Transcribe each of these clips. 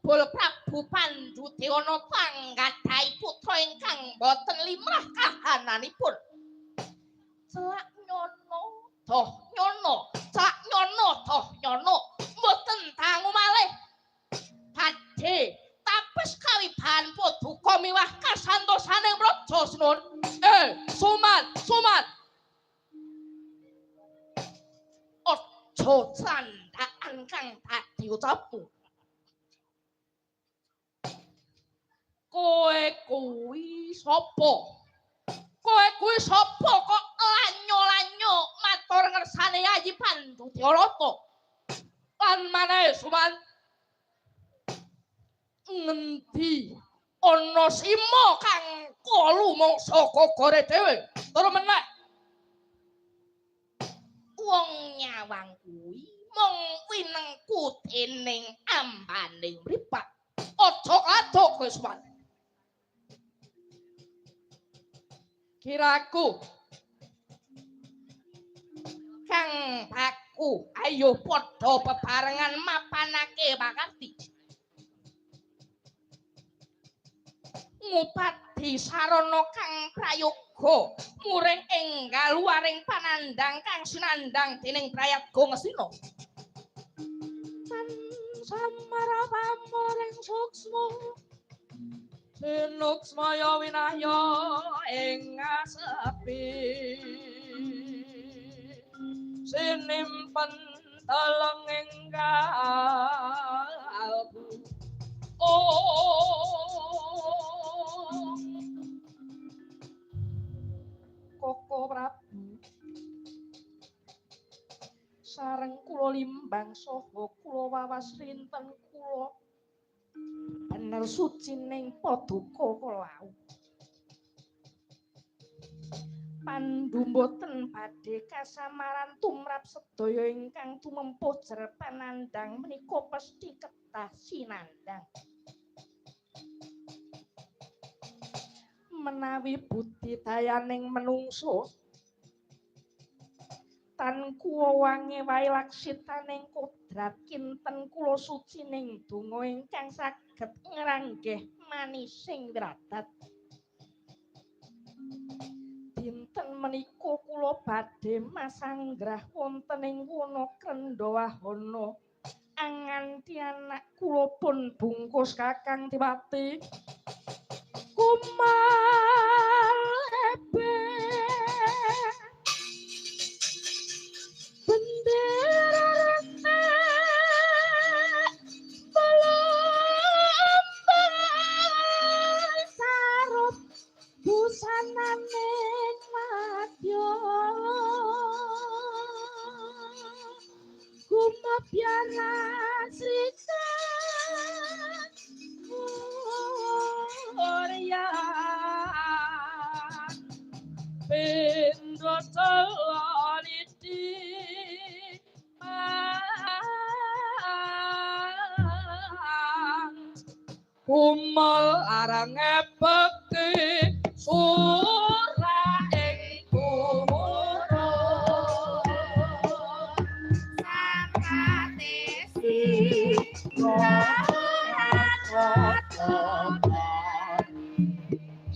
Jebul Prabu Pandudewanata anggadhahi putra ingkang boten limrah kahananipun. Celak nyono, doh nyono, celak nyono, doh nyono, mboten dangu malih. Badhe tapes kawibahan paduka miwah kasantosaning Raja Sinuwun. Suman, Suman. Aja candhakan kang dadi ucapmu. Kowe kuwi sapa? Kowe kuwi sapa kok lanyo-lanyo matur ngersane Yayi Pandudewanata? Lan maneh Suman, ngendi ana sima kang kolu mangsa gogore dhewe? Tur meneh wong nyawang kuwi mung winengku dening ambaning mripat. Aja kadok kowe Suman. Kiraku kang baku ayo padha bebarengan mapanake pakarti. Ngupadi sarana kang prayoga muring enggal waring panandhang kang sinandhang dening Prayaga Ngastina. Tan samara pamoring suksma sinuksmaya winahya ing asepi sinimpen teleng ing kalbu. Oh Koko Prabu, sareng kula limbang saha kula wawas rinten kula bener sucining paduka kala wau. Pandhu mboten badhe kasamaran tumrap sedaya ingkang tumempuh jer panandhang menika pesthi kedah sinandhang. Menawi budidayaning menungso tan kuwange wae laksitaning kodrat kinten kula sucining donga ingkang saged ngranggeh manising wiradat. Dinten menika kula badhe masanggrah wonten ing wana Krendhawahana anganti anak kula pun bungkus Kakang Diwati. Kumalebe bendera rentek melambang sarup busananing madya gumabyara srika pindha celoniti mang kumel arang bekti sura ing gumuro sangkatesi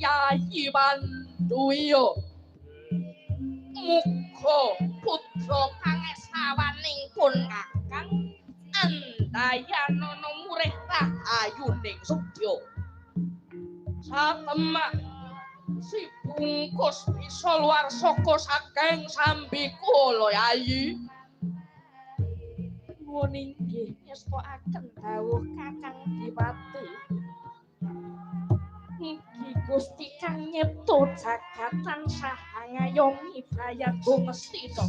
Yayi Panduwiya muga putra pangesawaning pun Kakang andayanana murih rahayuning sudya. Satemak si bungkus bisa luar saka saking sambikala Yayi. Nuwun inggih ngestokaken dawuh Kakang Diwati. Mugi Gusti kang nyipta jagat tansah ngayomi Prayaga Ngastina.